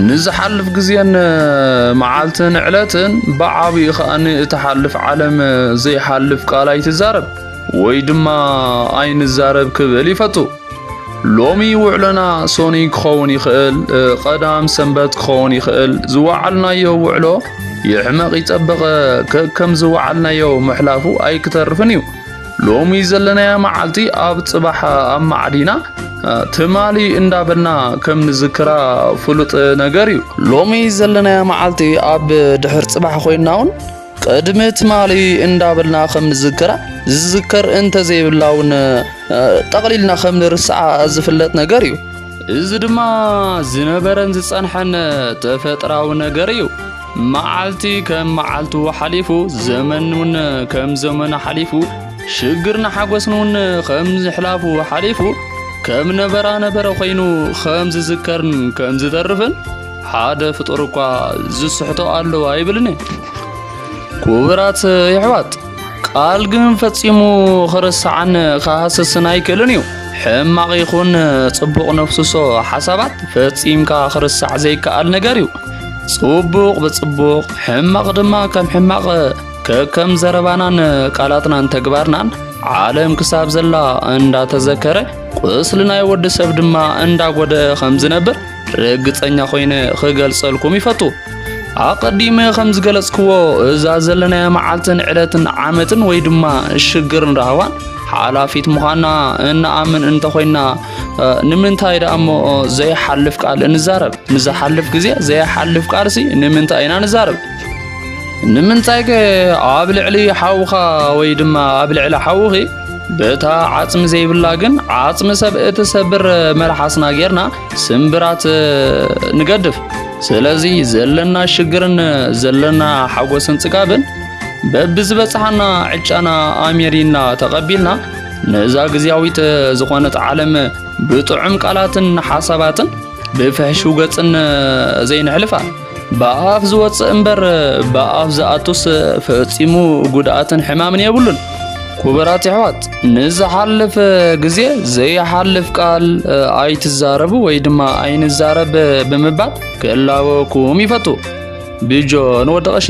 ንዝሓልፍ ግዜን መዓልትን ዕለትን ብዓቢኡ ከኣ ንእትሓልፍ ዓለም ዘይሓልፍ ቃል ኣይትዛረብ ወይ ድማ ኣይንዛረብ ክብል ይፈቱ። ሎሚ ውዕሎና ሶኒ ክኸውን ይኽእል፣ ቀዳም ሰንበት ክኸውን ይኽእል። ዝወዓልናዮ ውዕሎ ይሕመቕ ይጸበቐ ከከም ዝወዓልናዮ ምሕላፉ ኣይክተርፍን እዩ። ሎሚ ዘለናያ መዓልቲ ኣብ ጽባሕ ኣብ ማዕዲና ትማሊ እንዳበልና ከም ንዝክራ ፍሉጥ ነገር እዩ። ሎሚ ዘለናያ መዓልቲ ኣብ ድሕር ጽባሕ ኮይንና እውን ቅድሚ ትማሊ እንዳበልና ከም ንዝክራ ዝዝከር እንተዘይብላ እውን ጠቕሊልና ከም ንርስዓ ዝፍለጥ ነገር እዩ። እዚ ድማ ዝነበረን ዝጸንሐን ተፈጥራዊ ነገር እዩ። መዓልቲ ከም መዓልቱ ሓሊፉ፣ ዘመን እውን ከም ዘመኑ ሓሊፉ፣ ሽግርን ሓጎስን እውን ከም ዝሕላፉ ሓሊፉ፣ ከም ነበራ ነበረ ኮይኑ ከም ዝዝከርን ከም ዝተርፍን ሓደ ፍጡር እኳ ዝስሕቶ ኣለዋ ይብልኒ። ክቡራት የሕዋት፣ ቃል ግን ፈጺሙ ክርስዓን ክሃስስን ኣይክእልን እዩ። ሕማቕ ይኹን ጽቡቕ ነፍስሶ ሓሳባት ፈጺምካ ክርስዕ ዘይከኣል ነገር እዩ። ጽቡቕ ብጽቡቕ፣ ሕማቕ ድማ ከም ሕማቕ ከከም ዘረባናን ቃላትናን ተግባርናን ዓለም ክሳብ ዘላ እንዳተዘከረ፣ ቁስሊ ናይ ወዲ ሰብ ድማ እንዳጎደ ከም ዝነብር ርግጸኛ ኮይነ ክገልጸልኩም ይፈቱ። ኣቐዲመ ከም ዝገለጽክዎ፣ እዛ ዘለናያ መዓልትን ዕለትን ዓመትን ወይ ድማ ሽግርን ራህዋን ሓላፊት ምዃና እንኣምን እንተኾይና፣ ንምንታይ ደኣ እሞ ዘይሓልፍ ቃል እንዛረብ? ንዝሓልፍ ግዜ ዘይሓልፍ ቃልሲ ንምንታይ ኢና ንዛረብ? ንምንታይከ ኣብ ልዕሊ ሓውኻ ወይ ድማ ኣብ ልዕሊ ሓውኺ በታ ዓጽሚ ዘይብላ ግን ዓጽሚ ሰብ እትሰብር መልሓስና ጌርና ስምብራት ንገድፍ? ስለዚ ዘለና ሽግርን ዘለና ሓጎስን ጽጋብን በብዝበጽሓና ዕጫና ኣሜሪና ተቐቢልና ነዛ ግዝያዊት ዝኾነት ዓለም ብጥዑም ቃላትን ሓሳባትን ብፍሕሹው ገጽን ዘይነሕልፋ። ብኣፍ ዝወጽእ እምበር ብኣፍ ዝኣቱስ ፈጺሙ ጉድኣትን ሕማምን የብሉን። ክቡራት የሕዋት፣ ንዝሓልፍ ግዜ ዘይሓልፍ ቃል ኣይትዛረቡ ወይ ድማ ኣይንዛረብ ብምባል ክላበወኩም ይፈቱ። ብጆን ወዲ ቀሺ።